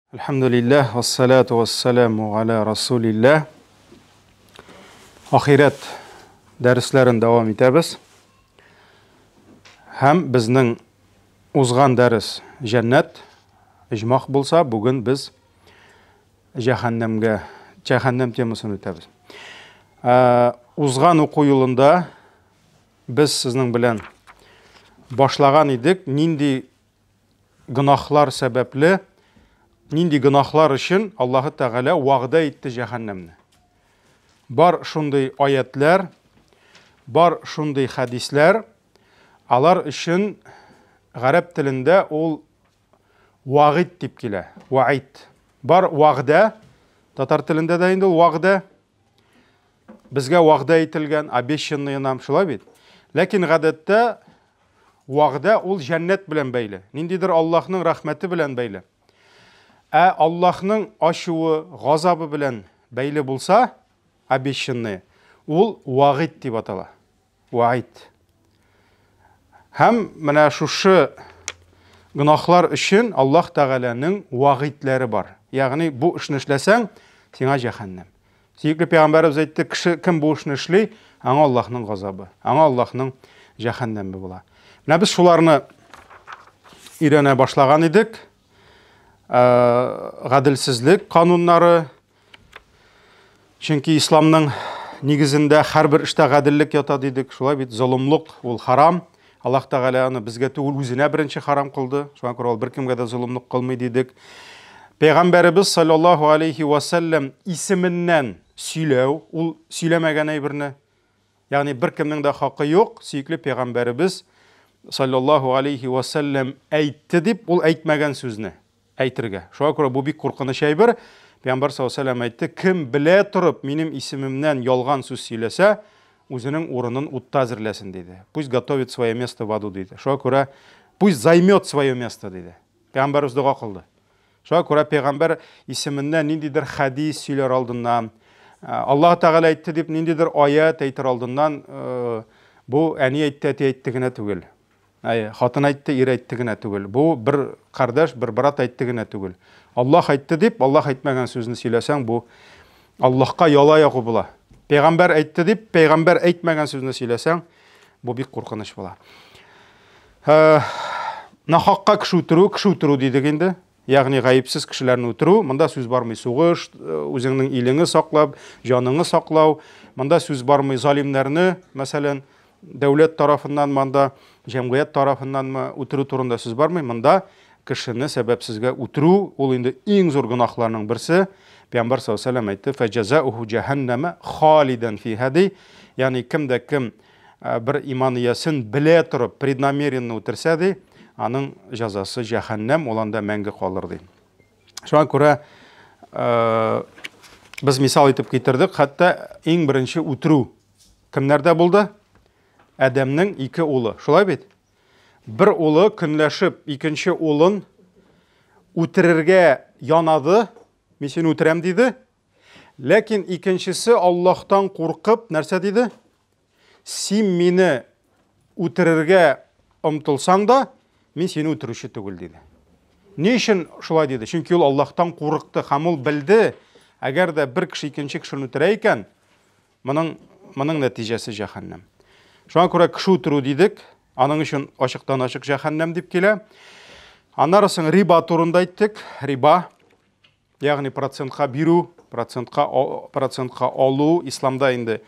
Әлхәмдүлилләһ, вассалату вассаламу аля расулилләһ. Ахирәт дәресләрен дәвам итәбез. Һәм безнең узган дәрес җәннәт, иҗмах булса, бүген без җәһәннәмгә, җәһәннәм темасын үтәбез. Ә, узган уку юлында без сезнең белән башлаган идек, нинди гөнаһлар сәбәпле, нинди гөнаһлар өчен Аллаһы Тәгалә вәгъдә итте җәһәннәмне. Бар шундый аятлар, бар шундый хәдисләр, алар өчен гарәп телендә ул вагид дип килә, ваид. Бар вәгъдә, татар телендә дә инде ул вәгъдә, безгә вәгъдә ителгән, обещанный нам, шулай бит? Ләкин гадәттә вәгъдә ул җәннәт белән бәйле, ниндидер Аллаһның рәхмәте белән бәйле. Ә Аллаһның ачуы, газабы белән бәйле булса, обещанный, ул вагид дип атала. Ваид. Һәм менә шушы гөнаһлар өчен Аллаһ Тәгаләнең вагидләре бар. Ягъни бу эшне эшләсәң, сиңа җәһәннәм. Сөекле пәйгамбәребез әйтте, кеше кем бу эшне эшли, аңа Аллаһның газабы, аңа Аллаһның җәһәннәме була. Менә без шуларны өйрәнә башлаган идек. Э, гаделсезлек кануннары, чөнки исламның нигезендә һәрбер эштә гаделлек ята дидек. Шулай бит, золымлык ул харам. Аллаһ Тәгалә аны безгә түгел, үзенә беренче харам кылды. Шуңа күрә ул беркемгә дә золымлык кылмый дидек. Пәйгамбәребез саллаллаһу алейхи ва сәлләм исеменнән сөйләү, ул сөйләмәгән әйберне, ягъни беркемнең дә хакы юк, сөекле пәйгамбәребез саллаллаһу алейхи ва сәлләм әйтте дип, ул әйтмәгән сүзне әйтергә. Шуңа күрә бу бик куркыныч әйбер. Пәйгамбәр саллаллаһу алейһи ва сәлләм әйтте, кем белә торып минем исемемнән ялган сүз сөйләсә, үзенең урынын утта әзерләсен, диде. Пусть готовит свое место в аду, диде. Шуңа күрә пусть займет свое место, диде. Пәйгамбәребез дога кылды. Шуңа күрә пәйгамбәр исеменнән ниндидер хәдис сөйләр алдыннан, Аллаһ Тәгалә әйтте дип ниндидер аят әйтер алдыннан, бу әни әйтте, әти әйтте генә түгел. Әйе, хатын әйтте, ир әйтте генә түгел. Бу бер кардәш, бер брат әйтте генә түгел. Аллаһ әйтте дип, Аллаһ әйтмәгән сүзне сөйләсәң, бу Аллаһка яла ягу була. Пәйгамбәр әйтте дип, пәйгамбәр әйтмәгән сүзне сөйләсәң, бу бик куркыныч була. Э, нахакка кеше үтерү, кеше үтерү дидек инде. Ягъни гаепсез кешеләрне үтерү, монда сүз бармый сугыш, э, үзеңнең илеңне саклап, җаныңны саклау. Монда сүз бармый залимнәрне, мәсәлән, дәүләт тарафыннан монда, җәмгыять тарафыннанмы үтерү турында сүз бармый. Монда кешене сәбәпсезгә үтерү, ул инде иң зур гөнаһларның берсе. Пәйгамбәр саллаллаһу алейһи ва сәлләм әйтте, "Фәҗазауху җәһәннәмә халидан фиһа" ди. Ягъни кем дә кем Э, бер иман иясен белә торып, преднамеренно үтерсә ди, аның җәзасы җәһәннәм, ул анда мәңге калыр ди. Шуңа күрә э, без мисал итеп китердек, хәтта иң беренче үтерү кемнәрдә булды? Адәмнең ике улы. Шулай бит? Бер улы көнләшеп, икенче улын үтерергә янады, мин сине үтерәм диде. Ләкин икенчесе Аллаһтан куркып, нәрсә диде? Син мине үтерергә омтылсаң да, мин сине үтерүче түгел, диде. Ни өчен шулай диде? Чөнки ул Аллаһтан курыкты һәм ул белде, әгәр дә бер кеше икенче кешене үтерә икән, моның моның нәтиҗәсе җәһәннәм. Шуңа күрә кеше үтерү дидек, аның өчен ачыктан-ачык җәһәннәм дип килә. Аннары соң риба турында әйттек. Риба Ягъни процентка бирү, процентка процентка алу исламда инде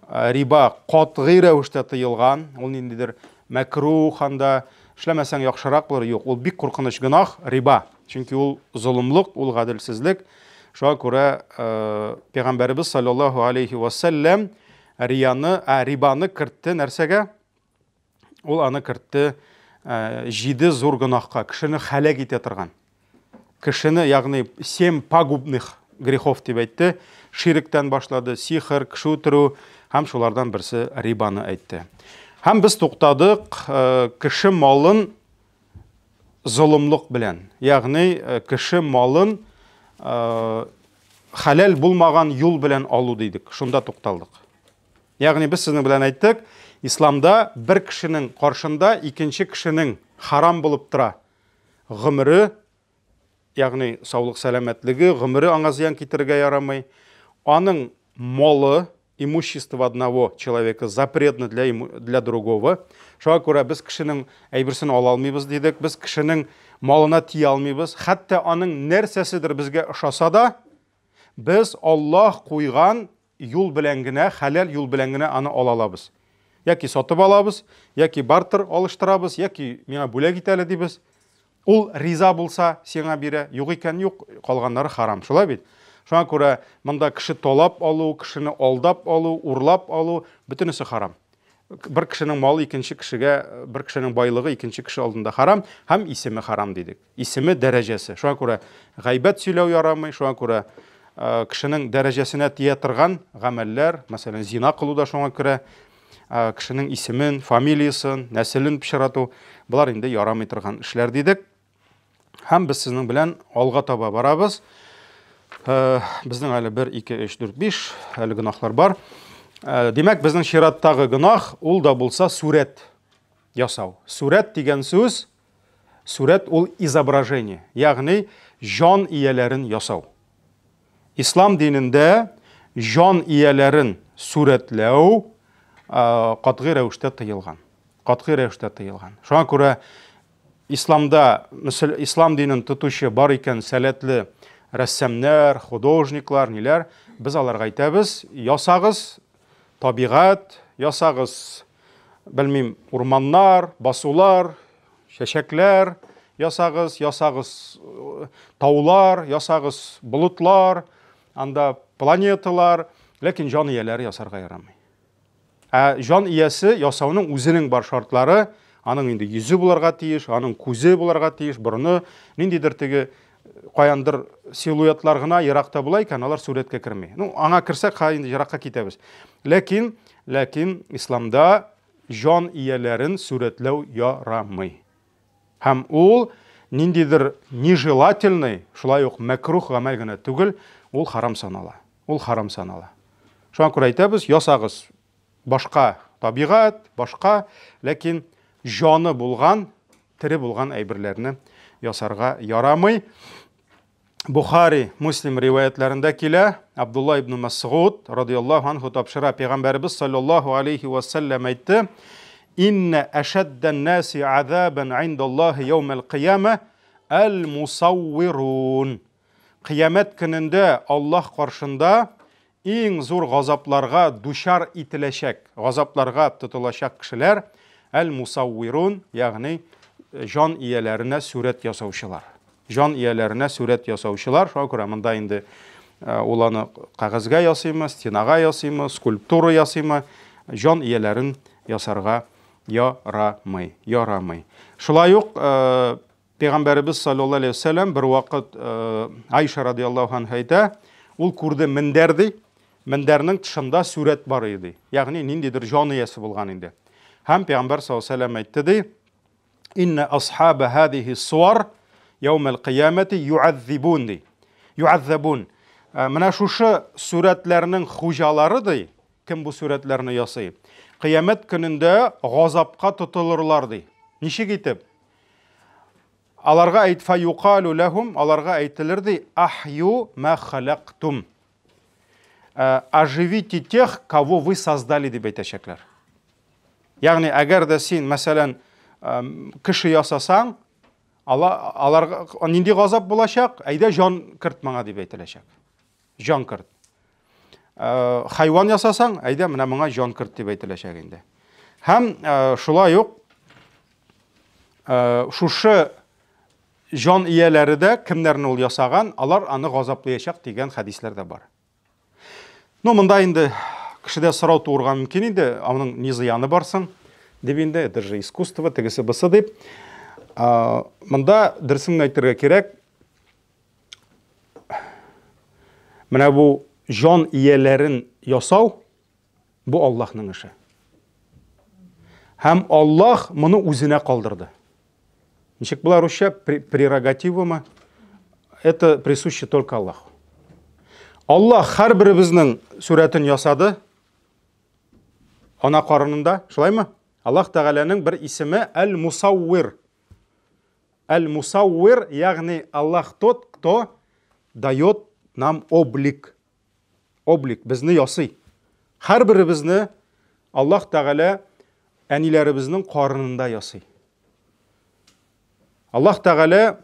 э, риба катгый рәвештә тыелган. Ул ниндидер мәкрух анда эшләмәсәң яхшырак булыр. Юк, ул бик куркыныч гөнаһ, риба. Чөнки ул золымлык, ул гаделсезлек. Шуңа күрә э, пәйгамбәребез саллаллаһу алейхи ва сәлләм рияны, ә рибаны кертте нәрсәгә? Ул аны кертте э, җиде зур гөнаһка, кешене хәләк итә торган. Кешене, ягъни семь пагубных грехов дип әйтте. Ширектән башлады, сихер, кеше үтерү һәм шулардан берсе рибаны әйтте. Һәм без туктадык э, кеше малын золымлык белән, ягъни э, кеше малын хәләл булмаган юл белән алу дидек. Шунда тукталдык. Ягъни без сезнең белән әйттек, исламда бер кешенең каршында икенче кешенең харам булып тора. Гомере, ягъни саулык сәламәтлеге, гомере аңа зыян китерергә ярамый. Аның малы, имущество одного человека запретно для, для другого. Шуңа күрә без кешенең әйберсен ала алмыйбыз дидек, без кешенең малына тия алмыйбыз. Хәтта аның нәрсәседер безгә ошаса да, без Аллаһ куйган юл белән генә, хәләл юл белән генә аны ала алабыз. Яки сатып алабыз, яки бартер алыштырабыз, яки миңа бүләк ит әле дибез. Ул риза булса, сиңа бирә, юк икән юк, калганнары харам. Шулай бит? Шуңа күрә монда кеше талап алу, кешене алдап алу, урлап алу, бөтенесе харам. Бер кешенең малы икенче кешегә, бер кешенең байлыгы икенче кеше алдында харам һәм исеме харам дидек. Исеме, дәрәҗәсе. Шуңа күрә гайбәт сөйләү ярамый, шуңа күрә э, кешенең дәрәҗәсенә тия торган гамәлләр, мәсәлән, зина кылу да шуңа керә. Э, кешенең исемен, фамилиясын, нәселен пычрату, болар инде ярамый торган эшләр дидек. Һәм без сезнең белән алга таба барабыз. Э, безнең әле 1, 2, 3, 4, 5 әле гөнаһлар бар. Э, димәк, безнең чираттагы гөнаһ ул да булса сурәт ясау. Сурәт дигән сүз, сурәт ул изображение, ягъни җан ияләрен ясау. Ислам динендә җан ияләрен сурәтләү катгый рәвештә тыелган. Катгый рәвештә тыелган. Шуңа күрә исламда, ислам динен тотучы бар икән сәләтле рәссамнар, художниклар, ниләр, без аларга әйтәбез, ясагыз табигать, ясагыз, белмим, урманнар, басулар, Чәчәкләр ясагыз, ясагыз э, таулар, ясагыз болытлар, анда планеталар, ләкин җан ияләре ясарга ярамый. Ә җан иясе ясауның үзенең бар шартлары, аның инде йөзе буларга тиеш, аның күзе буларга тиеш, борыны, ниндидер теге каяндыр силуэтлар гына еракта була икән, алар сурәткә керми. Ну, аңа керсәк, ха инде еракка китәбез. Ләкин, ләкин исламда җан ияләрен сурәтләү ярамый. Һәм ул ниндидер нежелательный, шулай ук мәкрух гамәл генә түгел, ул харам санала. Ул харам санала. Шуңа күрә әйтәбез, ясагыз башка табигать, башка, ләкин җаны булган, тере булган әйберләрне ясарга ярамый. Бухари, Муслим риваятләрендә килә, Абдулла ибн Масгуд радияллаһу анху тапшыра, Пәйгамбәребез саллаллаһу алейхи ва саллям әйтте: "Инна ашаддан наси азабан индаллаһи яумал кыяма әл-мусаввирун." Кыямәт көнендә Аллаһ каршында Иң зур газапларга дучар ителәчәк, газапларга тотылачак кешеләр, әл-мусаввирун, ягъни җан ияләренә сурәт ясаучылар. Җан ияләренә сурәт ясаучылар, шуңа күрә монда инде ул аны кәгазьгә ясыймы, стенага ясыймы, скульптура ясыймы, җан ияләрен ясарга ярамый, ярамый. Шулай ук Пәйгамбәребез саллаллаһу алейһи вәсәлләм бер вакыт э, Айша радиаллаһу анха әйтә, ул күрде мендәр ди, мендәрнең тышында сурәт бар иде. Ягъни ниндидер җан иясе булган инде. Һәм пәйгамбәр саллаллаһу алейһи вәсәлләм әйтте ди, Инна асхаба һадихи суар яумал кыямати юаззибун ди. Юаззабун. Э, менә шушы сурәтләрнең хуҗалары ди, кем бу сурәтләрне ясый? Кыямәт көнендә газапка тотылырлар ди. Ничек итеп? Аларга әйт фаюкалу ләһум, аларга әйтелер ди, ахью ма халактум. Э, оживите тех, кого вы создали дип әйтәчәкләр. Ягъни, әгәр дә син, мәсәлән, э, кеше ясасаң, аларга нинди газап булачак? Әйдә җан керт моңа дип әйтеләчәк. Җан керт. Э, хайван ясасаң, әйдә менә моңа җан керт дип әйтеләчәк инде. Һәм э, шулай ук э, шушы җан ияләре дә кемнәрне ул ясаган, алар аны газаплаячак дигән хәдисләр дә бар. Ну, монда инде кешедә сорау туырга мөмкин инде, аның ни зыяны бар соң дип инде, это же искусство, тегесе бусы дип. Монда дөресен әйтергә кирәк, Менә бу җан ияләрен ясау бу Аллаһның эше. Һәм Аллаһ моны үзенә калдырды. Ничек була русча прерогативамы? Это присуще только Аллаху. Аллаһ һәрберебезнең сурәтен ясады. Ана карынында, шулаймы? Аллаһ Тәгаләнең бер исеме Әл-Мусаввир. Әл-Мусаввир, ягъни Аллаһ тот, кто дает нам облик. Облик, безне ясый. Һәрберебезне Аллаһ Тәгалә әниләребезнең карынында ясый. Аллаһ Тәгалә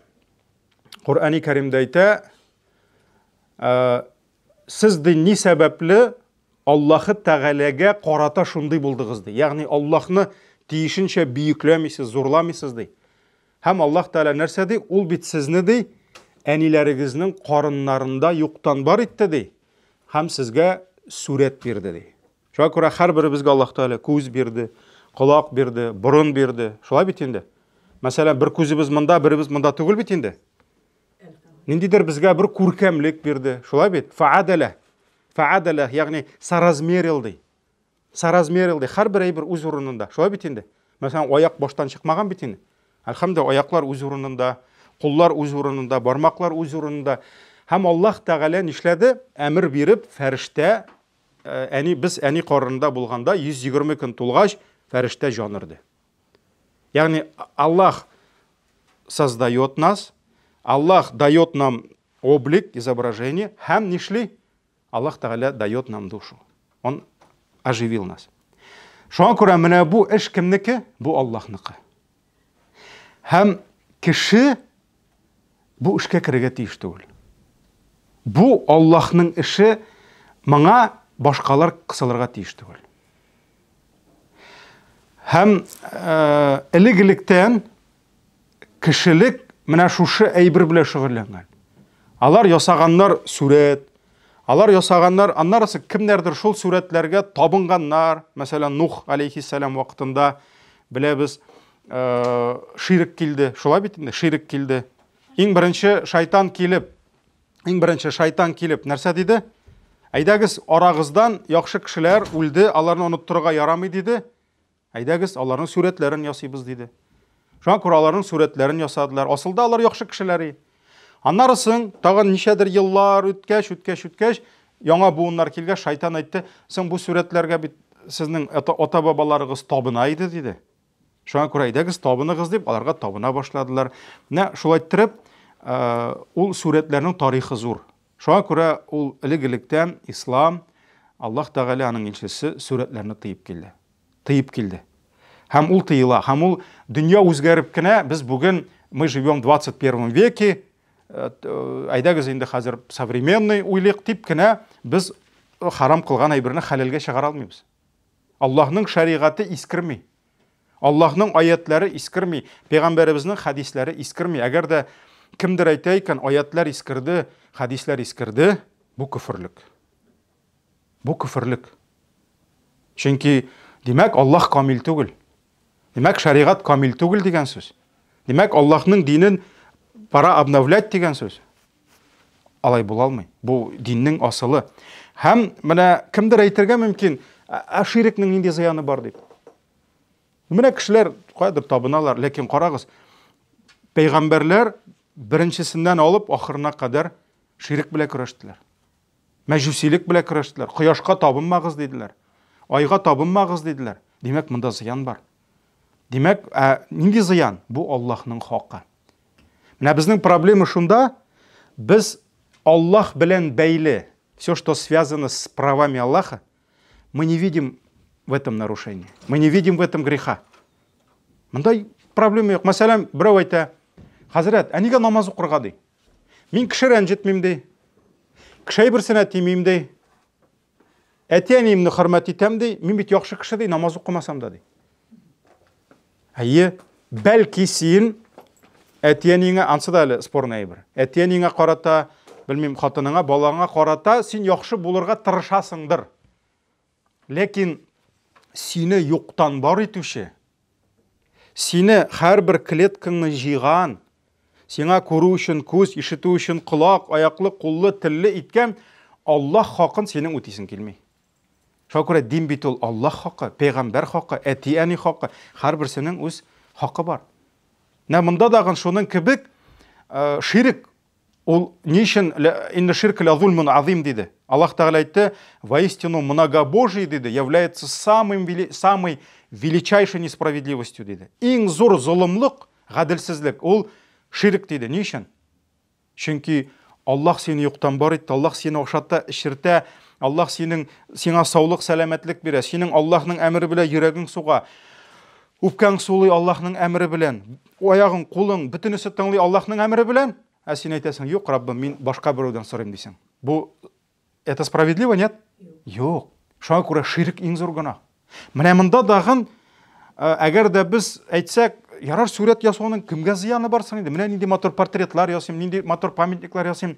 Коръәни Кәримдә әйтә, сез ди ни сәбәпле Аллаһы Тәгаләгә карата шундый булдыгыз ди. Ягъни Аллаһны тиешенчә бөекләмисез, зурламыйсыз ди. Һәм Аллаһ Тәгалә нәрсә ди? Ул бит сезне ди, әниләрегезнең карыннарында юктан бар итте ди. Һәм сезгә сурәт бирде ди. Шуңа күрә һәрберебезгә Аллаһ Тәгалә күз бирде, колак бирде, борын бирде. Шулай бит инде. Мәсәлән, бер күзебез монда, беребез монда түгел бит инде. Ниндидер безгә бер күркәмлек бирде. Шулай бит? Фаадәлә. Фаадәлә, ягъни соразмерил ди. Соразмерил ди. Һәрбер әйбер үз урынында. Шулай бит инде. Мәсәлән, аяк баштан чыкмаган бит инде. Әлхәмдә, аяклар үз урынында, куллар үз урынында, бармаклар үз урынында. Һәм Аллаһ Тәгалә нишләде? Әмер биреп, фәрештә әни без әни карынында булганда 120 көн тулгач, фәрештә җан өрде. Ягъни Аллаһ создает нас, Аллах дает нам облик, изображение, һәм нишли? Аллаһ Тәгалә дает нам душу. Он оживил нас. Шуңа күрә менә бу эш кемнеке? Бу Аллаһныкы. Һәм кеше бу эшкә керергә тиеш түгел. Бу Аллаһның эше, моңа башкалар кысылырга тиеш түгел. Һәм э, элек-электән кешелек менә шушы әйбер белән шөгыльләнгән. Алар ясаганнар сурәт, алар ясаганнар, аннарысы кемнәрдер шул сурәтләргә табынганнар. Мәсәлән, Нух алейхиссалам вакытында беләбез, э, ширек килде. Шулай бит инде, ширек килде. Иң беренче шайтан килеп, иң беренче шайтан килеп нәрсә диде? Әйдәгез, арагыздан яхшы кешеләр үлде, аларны оныттырырга ярамый диде. Әйдәгез, аларның сурәтләрен ясыйбыз, диде. Шуңа күрә аларның сурәтләрен ясадылар. Асылда алар яхшы кешеләр. Аннары соң, тагын ничәдер еллар үткәч, үткәч, үткәч, яңа буыннар килгәч, шайтан әйтте, соң бу сурәтләргә бит сезнең ата-бабаларыгыз табына иде, диде. Шуңа күрә әйдәгез табыныгыз дип, аларга табына башладылар. Менә шулай иттереп, ул сурәтләрнең тарихы зур. Шуңа күрә ул элек-электән ислам, Аллаһ Тәгалә аның илчесе сурәтләрне тыеп килде. Тыеп килде. Һәм ул тыела, һәм ул дөнья үзгәреп кенә, без бүген мы живем в 21 веке, әйдәгез инде хәзер современный уйлыйк дип кенә без харам кылган әйберне хәләлгә чыгара алмыйбыз. Аллаһның шәригате искерми. Аллаһның аятләре искерми, пәйгамбәребезнең хәдисләре искерми. Әгәр дә кемдер әйтә икән, аятләр искерде, хәдисләр искерде, бу көферлек. Бу көферлек. Чөнки, димәк, Аллаһ камил түгел. Димәк, шәригать камил түгел дигән сүз. Димәк, Аллаһның динен пора обновлять дигән сүз. Алай була алмый. Бу диннең асылы. Һәм менә кемдер әйтергә мөмкин, ә ширекнең нинди зыяны бар дип. Менә кешеләр каядыр табыналар, ләкин карагыз, пәйгамбәрләр беренчесеннән алып ахырына кадәр ширек белән көрәштеләр. Мәҗүсилек белән көрәштеләр. Кояшка табынмагыз диделәр. Айга табынмагыз диделәр. Димәк, монда зыян бар. Димәк, ә нинди зыян? Бу Аллаһның хакы. Менә безнең проблема шунда, без Аллаһ белән бәйле, все, что связано с правами Аллаха, мы не видим в этом нарушения. Мы не видим в этом греха. Монда проблема юк. Мәсәлән, берәү әйтә, хәзрәт, ә нигә намаз укырга ди? Мин кеше рәнҗетмим ди. Кеше әйберсенә тимим ди. Әти-әниемне хөрмәт итәм ди. Мин бит яхшы кеше ди, намаз укымасам да ди. Әйе, бәлки син әти-әниеңә, ансы да әле спорный әйбер. Әти-әниеңә карата, белмим, хатыныңа, балаңа карата син яхшы булырга тырышасыңдыр. Ләкин сине юктан бар итүче, сине һәрбер клеткаңны җыйган, сиңа күрү өчен күз, ишетү өчен колак, аяклы, куллы, телле иткән Аллаһ хакын синең үтисең килми. Шуңа күрә дин бит ул Аллаһ хакы, пәйгамбәр хакы, әти-әни хакы, һәрберсенең үз хакы бар. Менә монда дагын шуның кебек ширек ул ни өчен инна ширка ля зульмун азим диде. Аллаһ Тәгалә әйтте, воистину многобожие диде, является самым самой величайшей несправедливостью диде. Иң зур золымлык, гаделсезлек ул Ширк диде. Ни өчен? Чөнки Аллаһ сине юктан бар итте, Аллаһ сине ашата, эчертә, Аллаһ синең сиңа саулык, сәламәтлек бирә. Синең Аллаһның әмере белән йөрәгең суга. Үпкәң сулый Аллаһның әмере белән. Аягың, кулың, бөтенесе тыңлый Аллаһның әмере белән. Ә син әйтәсең, юк, Раббым, мин башка берәүдән сорыйм дисең. Бу это справедливо, нет? Юк. Шуңа күрә ширк иң зур гөнаһ. Менә монда дагын, әгәр дә без әйтсәк, ярар сурәт ясауның кемгә зыяны бар соң инде? Менә нинди матур портретлар ясыйм, нинди матур памятниклар ясыйм.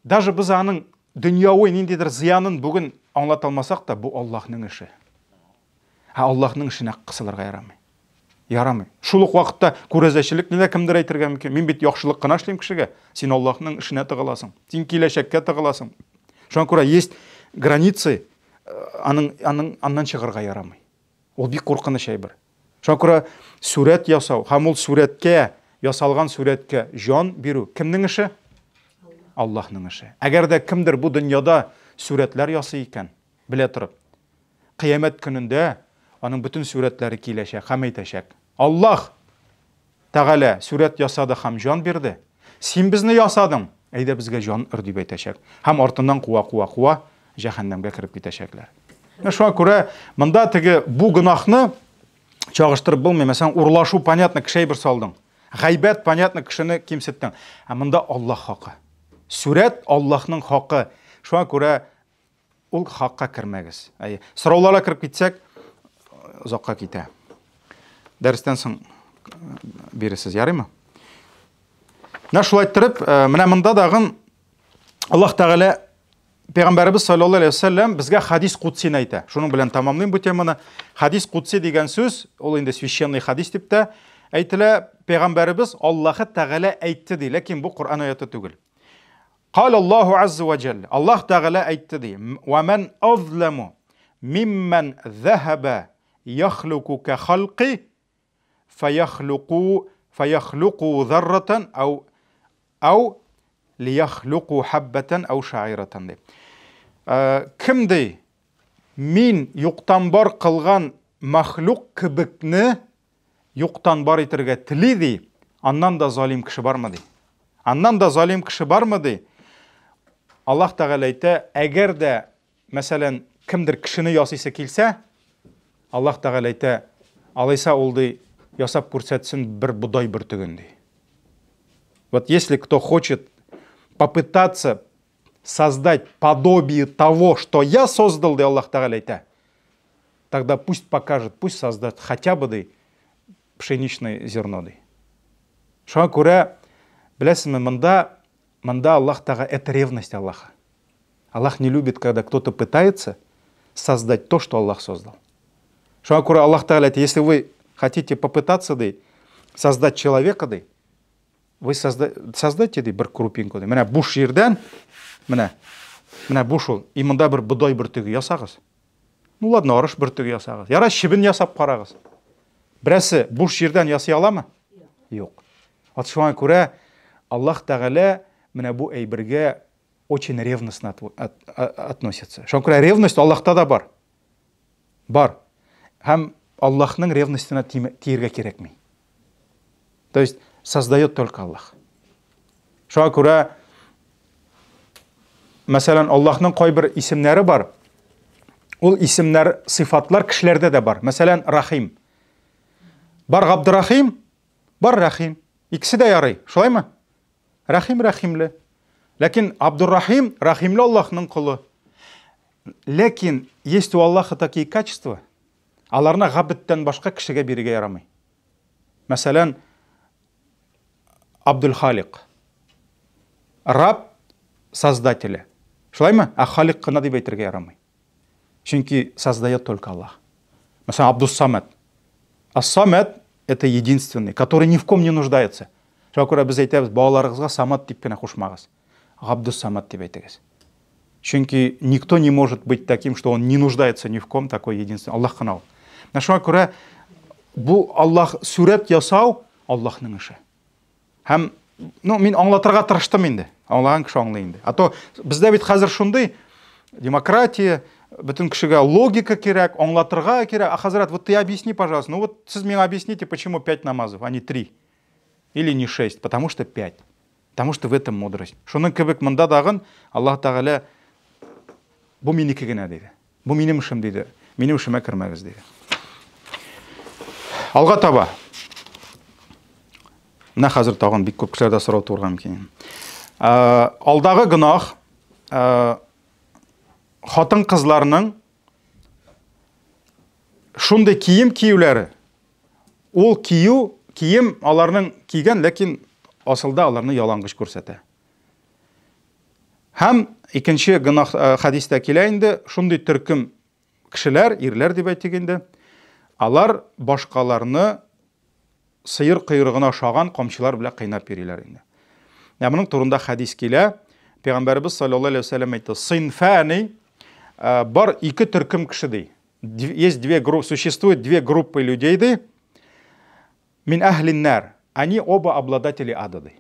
Даже без аның дөньяви ниндидер зыянын бүген аңлата алмасак та, бу Аллаһның эше. Ә Аллаһның эшенә кысылырга ярамый. Ярамый. Шул ук вакытта күрәзәчелек нидә кемдер әйтергә мөмкин. Мин бит яхшылык кына эшлим кешегә. Син Аллаһның эшенә тыгыласың. Син киләчәккә тыгыласың. Шуңа күрә есть границы, аның, аның аннан чыгарга ярамый. Ул бик куркыныч әйбер. Шуңа күрә сурәт ясау һәм ул сурәткә, ясалган сурәткә җан бирү кемнең эше? Аллаһның эше. Әгәр дә кемдер бу дөньяда сурәтләр ясый икән, белә торып, кыямәт көнендә аның бөтен сурәтләре киләчәк һәм әйтәчәк: Аллаһ Тәгалә сурәт ясады һәм җан бирде. Син безне ясадың, әйдә безгә җан өр, дип әйтәчәк. Һәм артыннан куа-куа-куа җәһәннәмгә кереп китәчәкләр. Менә шуңа күрә монда теге бу гөнаһны чагыштырып булмый. Мәсәлән, урлашу, понятно, кеше әйбер салдың. Гайбәт, понятно, кешене кимсеттең. Ә монда Аллаһ хакы. Сурәт Аллаһның хакы. Шуңа күрә Ул хакка кермәгез. Әйе. Сорауларга кереп китсәк, озакка китә. Дәрестән соң биресез, ярыймы? Менә шулай иттереп, менә монда дагын Аллаһ Тәгалә Пәйгамбәребез саллаллаһу алейһи вәсәлләм безгә хадис кудсины әйтә. Шуның белән тәмамлыйм бу теманы. Хадис кудси дигән сүз, ул инде священный хадис дип тә әйтелә. Пәйгамбәребез Аллаһ Тәгалә әйтте ди, ләкин бу Коръән аяты түгел. Кал Аллаһу азза ва җәллә. Аллаһ Тәгалә әйтте ди: "Ва ман азламу мимман захаба яхлуку ка халқи фаяхлуку фаяхлуку зарратан ау ау лияхлуку хаббатан ау шаиратан" ди. Кем ди? Мин юктан бар кылган махлук кебекне юктан бар итергә тели, ди, аннан да залим кеше бармы, ди. Аннан да залим кеше бармы, ди. Аллаһ Тәгалә әйтә, әгәр дә, мәсәлән, кемдер кешене ясыйсы килсә, Аллаһ Тәгалә әйтә, алайса ул, ди, ясап күрсәтсен бер бодай бөртеген, ди. Вот если кто хочет попытаться создать подобие того, что я создал, ди Аллаһ Тәгалә әйтә, тогда пусть покажет, пусть создаст хотя бы, ди, пшеничное зерно, ди. Шуңа күрә, беләсезме, монда, монда Аллаһ Тәгалә, это ревность Аллаха. Аллах не любит, когда кто-то пытается создать то, что Аллах создал. Шуңа күрә Аллаһ Тәгалә әйтә, если вы хотите попытаться, ди, создать человека, ди, вы создайте, ди, бер крупинку, ди. Менә буш җирдән, менә, менә буш ул, и монда бер бодай бөртеге ясагыз. Ну ладно, арыш бөртеге ясагыз. Яра чебен ясап карагыз. Берәрсе буш җирдән ясый аламы? Юк. Вот шуңа күрә Аллаһ Тәгалә менә бу әйбергә очень ревностно относится. Шуңа күрә ревность Аллаһта да бар. Бар. Һәм Аллаһның ревностена тиергә кирәкми. То есть создает только Аллаһ. Шуңа күрә, мәсәлән, Аллаһның кайбер исемнәре бар. Ул исемнәр, сыйфатлар кешеләрдә дә бар. Мәсәлән, Рахим. Бар Габдрахим, бар Рахим. Икесе дә ярый, шулаймы? Рахим рәхимле. Ләкин Абдуррахим рәхимле Аллаһның колы. Ләкин есть у Аллаха такие качества, аларны габдтән башка кешегә бирергә ярамый. Мәсәлән, Абдул-Халик. Раб создателя. Шулаймы? Ә Халик кына дип әйтергә ярамый. Чөнки создает только Аллах. Мәсәлән, Абдус-Самад. Ас-Самад это единственный, который ни в ком не нуждается. Шуңа күрә без әйтәбез, балаларыгызга Самад дип кенә кушмагыз. Габдус-Самад дип әйтегез. Чөнки никто не может быть таким, что он не нуждается ни в ком, такой единственный. Аллаһ кына ул. Менә шуңа күрә бу Аллаһ сурәт ясау Аллаһның эше. Һәм, ну, мин аңлатырга тырыштым инде. Аңлаган кеше аңлый инде. А то бездә бит хәзер шундый демократия, бөтен кешегә логика кирәк, аңлатырга кирәк. А хәзрәт, вот ты объясни, пожалуйста. Ну вот сез миңа объясните, почему 5 намазов, а не 3. Или не 6, потому что 5. Потому что в этом мудрость. Шуның кебек монда дагын Аллаһ Тәгалә бу минеке генә диде. Бу минем эшем диде. Минем эшемә кермәгез диде. Алга таба. Менә хәзер тагын бик күп кешеләрдә сорау туырга мөмкин. Алдагы гөнаһ хатын-кызларның шундый кием киюләре, ул кию, кием аларның кигән, ләкин асылда аларны ялангыч күрсәтә. Һәм икенче гөнаһ э, хәдистә килә инде, шундый төркем кешеләр, ирләр дип әйтик инде, алар башкаларны сыер койрыгына ошаган камчылар белән кыйнап йөриләр инде. Ә моның турында хәдис килә. Пәйгамбәребез саллаллаһу алейһи вәсәлләм әйтте: "Синфани э, бар ике төркем кеше ди. Есть две группы, существует две группы людей ди. Мин әһлиннәр. Они оба обладатели ада ди.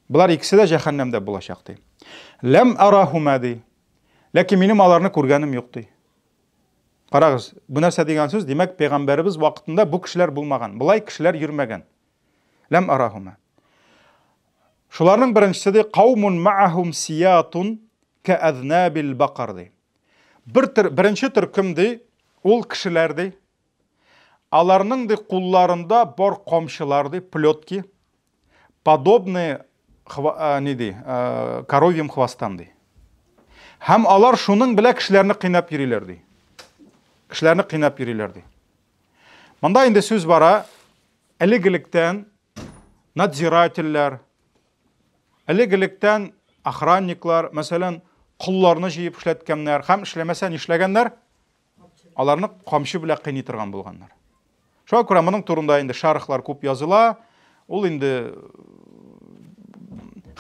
Болар икесе дә җәһәннәмдә булачак ди. Ләм арахума ди. Ләкин минем аларны күргәнем юк ди. Карагыз, бу нәрсә дигән сүз? Димәк, пәйгамбәребез вакытында бу кешеләр булмаган. Болай кешеләр йөрмәгән. Ләм арахума. Шуларның беренчесе ди, каумун маахум сиятун каазнабил бакар ди. Бер төр, беренче төркем ди, ул кешеләр ди. Аларның ди кулларында бар камчылар ди, плетки, подобные ни ди, коровьим хвостам ди. Һәм алар шуның белән кешеләрне кыйнап йөриләр ди. Кешеләрне кыйнап йөриләр ди. Монда инде сүз бара элек-электән надзирательләр, элек-электән охранниклар, мәсәлән, колларны җыеп эшләткәннәр һәм эшләмәсә нишләгәннәр? Аларны камчы белән кыйный торган булганнар. Шуңа күрә моның турында инде шархлар күп языла. Ул инде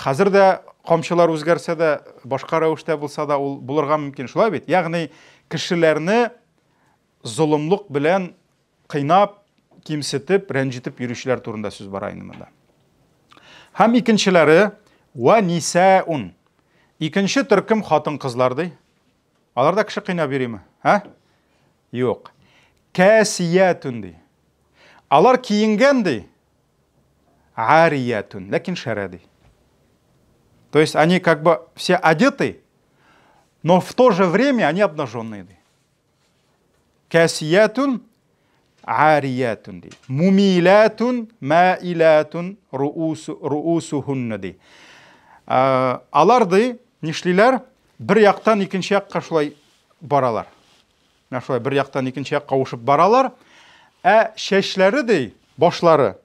хәзер дә камчылар үзгәрсә дә, башка рәвештә булса да ул булырга мөмкин. Шулай бит? Ягъни кешеләрне золымлык белән кыйнап, кимсетеп, рәнҗетеп йөрүчеләр турында сүз бара инде монда. Һәм икенчеләре ва нисаун. Икенче төркем хатын-кызлар ди. Алар да кеше кыйнап йөриме? Ә? Юк. Кәсиятун ди. Алар киенгән ди. Ариятун, ләкин шәрә ди. То есть они как бы все одеты, но в то же время они обнаженные ди. Кәсиятун ариятун ди. Мумилятун маилятун руусухунна ди. Алар ди, нишлиләр? Бер яктан икенче якка шулай баралар. Менә шулай бер яктан икенче якка авышып баралар. Ә чәчләре ди, башлары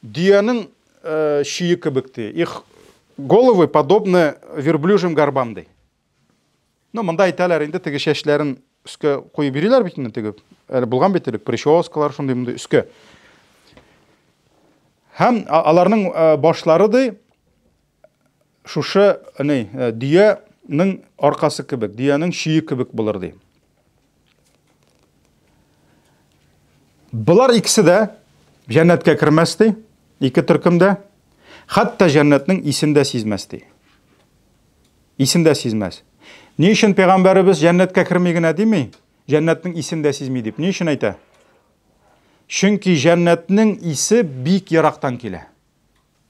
дөянең э, чөе кебек ди. Их головы подобны верблюжьим горбам ди. Ну, монда әйтәләр инде теге чәчләрен өскә куеп йөриләр бит инде теге. Әле булган бит элек прическалар шундый мондый өскә. Һәм аларның э, башлары ди шушы ни э, дөянең аркасы кебек, дөянең чөе кебек булыр ди. Болар икесе дә җәннәткә кермәс ди, ике төркемдә. Хәтта җәннәтнең исен дә сизмәс ди. Исен дә сизмәс. Ни өчен пәйгамбәребез җәннәткә керми генә дими? Җәннәтнең исен дә сизми дип. Ни өчен әйтә? Чөнки җәннәтнең исе бик ерактан килә.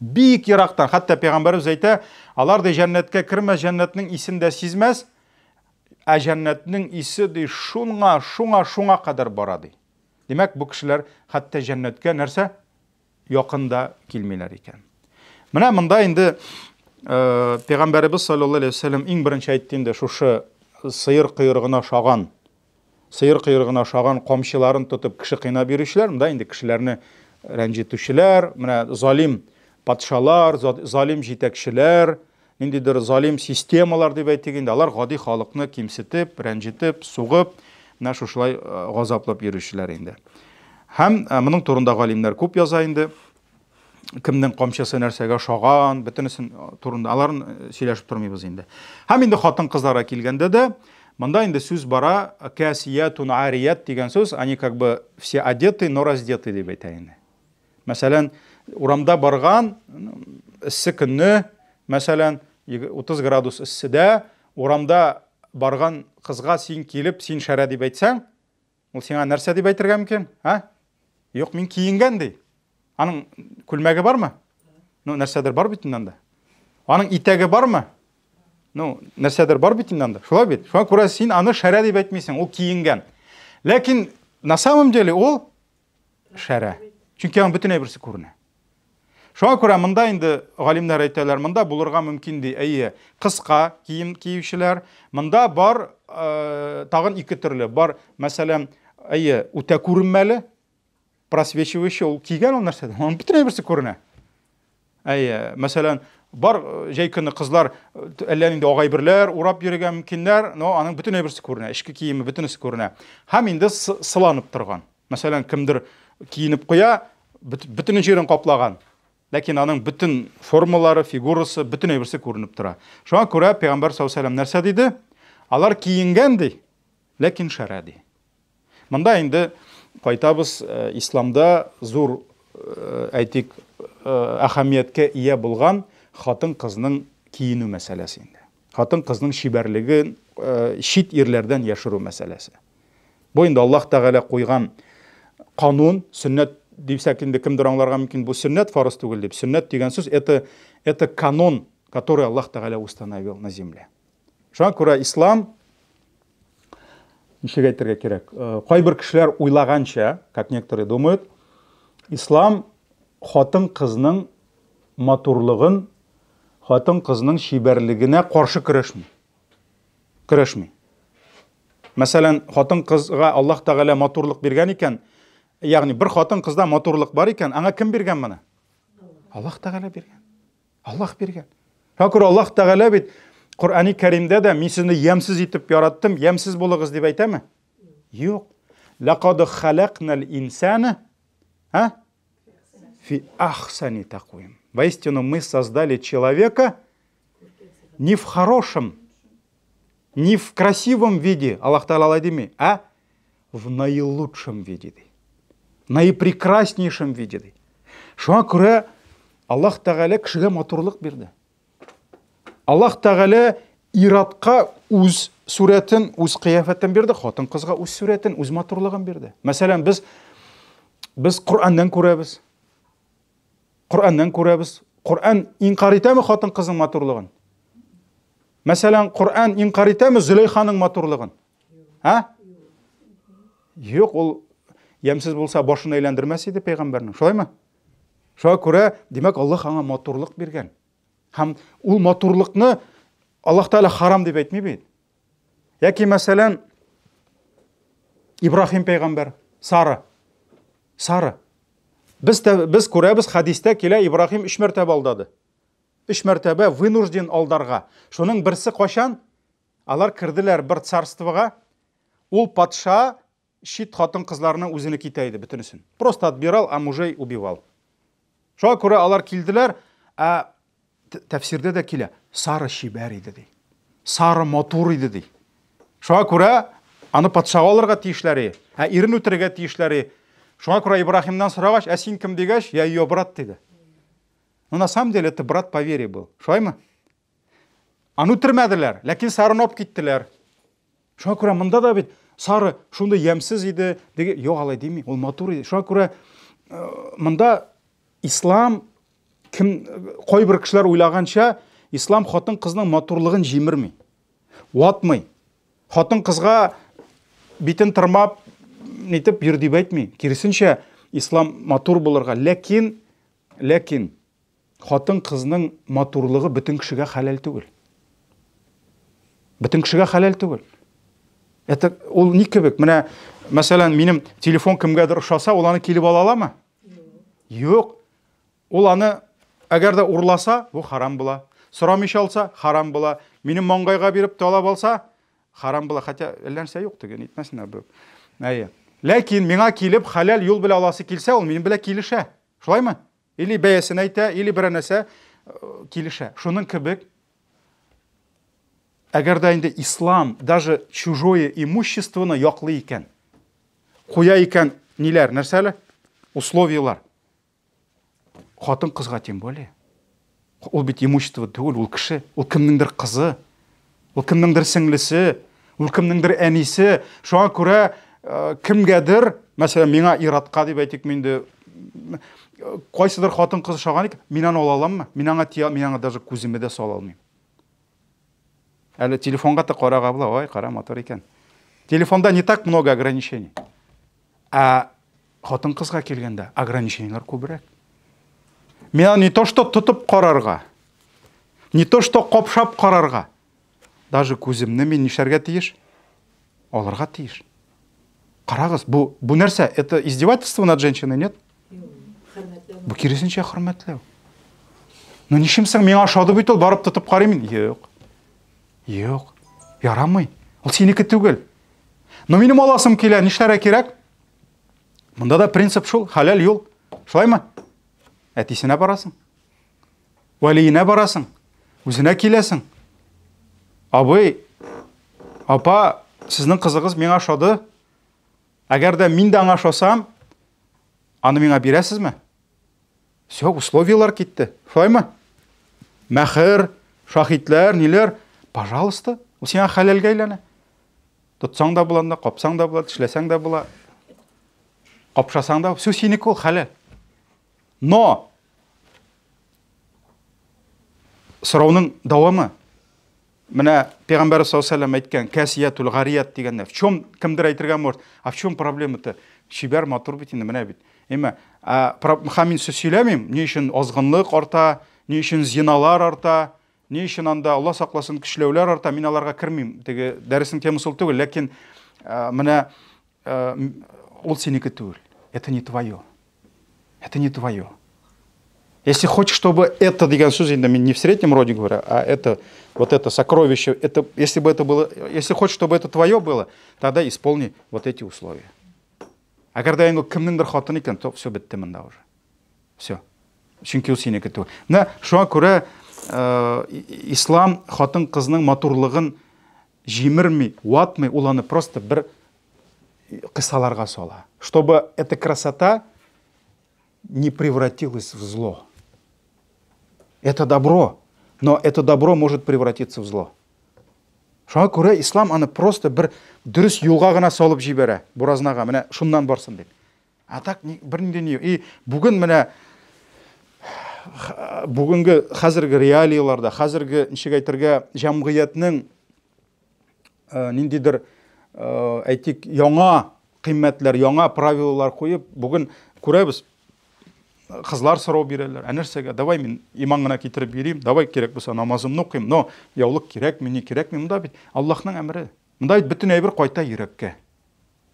Бик ерактан, хәтта пәйгамбәребез әйтә, алар ди җәннәткә кермәс, җәннәтнең исен дә сизмәс, ә җәннәтнең исе ди шуңа, шуңа, шуңа кадәр бара ди. Димәк, бу кешеләр хәтта җәннәткә нәрсә? Якын да килмиләр икән. Менә монда инде э, пәйгамбәребез саллаллаһу алейһи вәсәлләм иң беренче әйтте инде шушы сыер койрыгына ошаган Сыер койрыгына ошаган камчыларын тотып кеше кыйнап йөрүчеләр, монда инде кешеләрне рәнҗетүчеләр, менә залим патшалар, залим җитәкчеләр, ниндидер залим системалар дип әйтик инде, алар гади халыкны кимсетеп, рәнҗетеп, сугып, менә шушылай э, газаплап йөрүчеләр инде. Һәм э, моның турында галимнәр күп яза инде. Кемнең камчысы нәрсәгә ошаган, бөтенесен э, турында аларын э, сөйләшеп тормыйбыз инде. Һәм инде хатын-кызларга килгәндә дә, монда инде сүз бара кәсиятун арият дигән сүз, они как бы все одеты, но раздеты дип әйтә инде. Мәсәлән, урамда барган эссе көнне, мәсәлән, 30 градус эсседә урамда барган кызга син килеп, син шәрә дип әйтсәң, ул сиңа нәрсә дип әйтергә мөмкин? А? Юк, мин киенгән ди. Аның күлмәге бармы? Ну, нәрсәдер бар бит инде анда. Аның итәге бармы? Ну, нәрсәдер бар бит инде анда. Шулай бит. Шуңа күрә син аны шәрә дип әйтмисең, ул киенгән. Ләкин на самом деле ул шәрә. Чөнки аның бөтен әйберсе күренә. Шуңа күрә монда инде галимнәр әйтәләр, монда булырга мөмкин ди. Әйе, кыска кием киючеләр. Монда бар э, тагын ике төрле. Бар, мәсәлән, әйе, үтә күренмәле, просвечивающий, ул кигән ул нәрсәдән, аның бөтен әйберсе күренә. Әйе, мәсәлән, бар э, җәй көне кызлар э, әллә нинди агайберләр урап йөрергә мөмкиннәр, но аның бөтен әйберсе күренә, эчке киеме бөтенесе күренә. Һәм инде сыланып торган. Мәсәлән, кемдер киенеп куя, бөтен җирен каплаган. Ләкин аның бөтен формалары, фигурасы, бөтен әйберсе күренеп тора. Шуңа күрә Пәйгамбәр саллаллаһу алейһи нәрсә диде? Алар киенгән ди, ләкин шәрә ди. Монда инде кайтабыз э, исламда зур э, әйтик э, әһәмияткә ия булган хатын-кызның киенү мәсьәләсе инде. Хатын-кызның чибәрлеген чит ирләрдән яшерү мәсьәләсе. Бу инде Аллаһ Тәгалә куйган канун, сөннәт дисәк инде кемдер аңларга мөмкин, бу сөннәт фарыз түгел дип. Сөннәт дигән сүз это это канон, который Аллаһ Тәгалә установил на земле. Шуңа күрә ислам ничек әйтергә кирәк? Э, кайбер кешеләр уйлаганча, как некоторые думают, ислам хатын-кызның матурлыгын, хатын-кызның чибәрлегенә каршы көрәшми. Көрәшми. Мәсәлән, хатын-кызга Аллаһ Тәгалә матурлык биргән икән, ягъни бер хатын-кызда матурлык бар икән, аңа кем биргән моны? Аллаһ Тәгалә биргән. Аллаһ биргән. Шуңа күрә Аллаһ Тәгалә бит Коръәни Кәримдә дә мин сезне ямьсез итеп яраттым, ямьсез булыгыз дип әйтәме? Юк. Лақад халакнал инсана, а? Фи ахсани такуим. Воистину мы создали человека не в хорошем, не в красивом виде, Аллах Тааля алай дими, а в наилучшем виде ди. Наипрекраснейшем виде ди. Шуңа күрә Аллаһ Тәгалә кешегә матурлык бирде. Аллаһ Тәгалә иратка үз сурәтен, үз кыяфәтен бирде, хатын-кызга үз сурәтен, үз матурлыгын бирде. Мәсәлән, без без Коръәннән күрәбез. Коръәннән күрәбез. Коръән инкар итәме хатын-кызның матурлыгын? Мәсәлән, Коръән инкар итәме Зөләйханың матурлыгын? Ә? Юк, ул ямьсез булса башын әйләндермәс иде пәйгамбәрнең. Шулаймы? Шуңа күрә, димәк, Аллаһ аңа матурлык биргән. Һәм ул матурлыкны Аллаһ Тәгалә харам дип әйтми бит. Яки, мәсәлән, Ибраһим пәйгамбәр, Сара. Сара. Без, без күрәбез, хәдистә килә, Ибраһим өч мәртәбә алдады. Өч мәртәбә вынужден алдарга. Шуның берсе кайчан? Алар керделәр бер царствога. Ул патша чит хатын-кызларны үзене китә иде бөтенесен. Просто отбирал, а мужей убивал. Шуңа күрә алар килделәр, ә тәфсирдә дә килә, Сара чибәр иде ди. Сара матур иде ди. Шуңа күрә аны патшага алырга тиешләре, ә ирен үтерергә тиешләре. Шуңа күрә Ибраһимнан сорагач, ә син кем дигәч, я ее брат диде. Но на самом деле это брат по вере был. Шулаймы? Аны үтермәделәр, ләкин Сараны алып киттеләр. Шуңа күрә монда да бит Сары шундый ямьсез иде, диге, юк алай дими, ул матур иде. Шуңа күрә э, монда ислам кем кайбер кешеләр уйлаганча, ислам хатын-кызның матурлыгын җимерми. Ватмый. Хатын-кызга битен тырмап нитеп йөр дип әйтми. Киресенчә, ислам матур булырга, ләкин ләкин Хатын-кызның матурлыгы бөтен кешегә хәләл түгел. Бөтен кешегә хәләл түгел. Это ул ни кебек? Менә, мәсәлән, минем телефон кемгәдер ошаса, ул аны килеп ала аламы? Юк. Ул аны әгәр дә урласа, бу харам була. Сорамыйча алса, харам була. Минем маңгайга биреп талап алса, харам була. Хотя әллә нәрсә юк теге, нитмәсеннәр бу. Әйе. Ләкин миңа килеп хәләл юл белән аласы килсә, ул минем белән килешә. Шулаймы? Или бәясен әйтә, или берәр нәрсә э, килешә. Шуның кебек, әгәр дә инде ислам даже чужое имуществоны яклый икән, куя икән ниләр, нәрсә әле? Условиялар. Хатын-кызга тем более. Ул бит имущество түгел, ул кеше, ул кемнеңдер кызы, ул кемнеңдер сеңлесе, ул кемнеңдер әнисе. Шуңа күрә э, кемгәдер, мәсәлән, миңа иратка дип әйтик, мин инде Кайсыдыр хатын-кыз ошаган икән, мин аны ала аламмы? Мин аңа тия, мин аңа даже күземне дә сала алмыйм. Әле телефонга та карага була, ой, кара, матур икән. Телефонда не так много ограничений. Ә хатын-кызга килгәндә ограничениеләр күбрәк. Мин аны не то что тотып карарга, не то что капшап карарга, даже күземне мин нишләргә тиеш? Алырга тиеш. Карагыз, бу бу нәрсә? Это издевательство над женщиной, нет? Бу киресенчә хөрмәтләү. Ну ничем соң миңа ошады бит ул, барып тотып карыйм мин. Юк. Юк. Ярамый. Ул синеке түгел. Но минем аласым килә, нишләргә кирәк? Монда да принцип шул, хәләл юл. Шулаймы? Әтисенә барасың. Вәлиенә барасың. Үзенә киләсең. Абый, апа, сезнең кызыгыз миңа ошады. Әгәр дә мин дә аңа ошасам, аны миңа бирәсезме? Все, условиялар китте. Шулаймы? Мәхер, шахитләр, ниләр, пожалуйста, ул сиңа хәләлгә әйләнә. Тотсаң да була анда, капсаң да була, тешләсәң дә була. Капшасаң да, все синеке ул хәләл. Но сорауның дәвамы. Менә Пәйгамбәр саллаллаху алейһи вәсәлләм әйткән кәсиятул гарият дигәндә, в чем кемдер әйтергә может, а в чем проблема-то? Чибәр, матур бит инде, менә бит. Әмма, ә, һәм мин сүз сөйләмим, ни өчен азгынлык арта, ни өчен зиналар арта, ни өчен анда Алла сакласын көчләүләр арта, мин аларга кермим. Теге дәреснең темасы ул түгел, ләкин менә ул синеке түгел. Это не твое. Это не твое. Если хочешь, чтобы это, дигән сүз инде мин не в среднем роде говорю, а это, вот это сокровище, это, если бы это было, если хочешь, чтобы это твое было, тогда исполни вот эти условия. А когда инде кемнеңдер хатын икән, то все бетте монда уже. Все. Чөнки ул синеке түгел. Менә шуңа күрә ислам хатын-кызның матурлыгын җимерми, ватмый, ул аны просто бер кысаларга сала. Чтобы эта красота не превратилась в зло. Это добро, но это добро может превратиться в зло. Шуңа күрә ислам аны просто бер дөрес юлга гына салып җибәрә, буразнага, менә шуннан барсын дип. А так бернинди ни. И бүген менә бүгенге хәзерге реалияларда, хәзерге ничек әйтергә, җәмгыятьнең ниндидер әйтик, яңа кыйммәтләр, яңа правилалар куеп, бүген күрәбез, кызлар сорау бирәләр. Ә нәрсәгә? Давай мин иман гына китереп бирим, давай кирәк булса намазымны укыйм, но яулык кирәкме, ни кирәкме? Монда бит Аллаһның әмере. Монда бит бөтен әйбер кайта йөрәккә.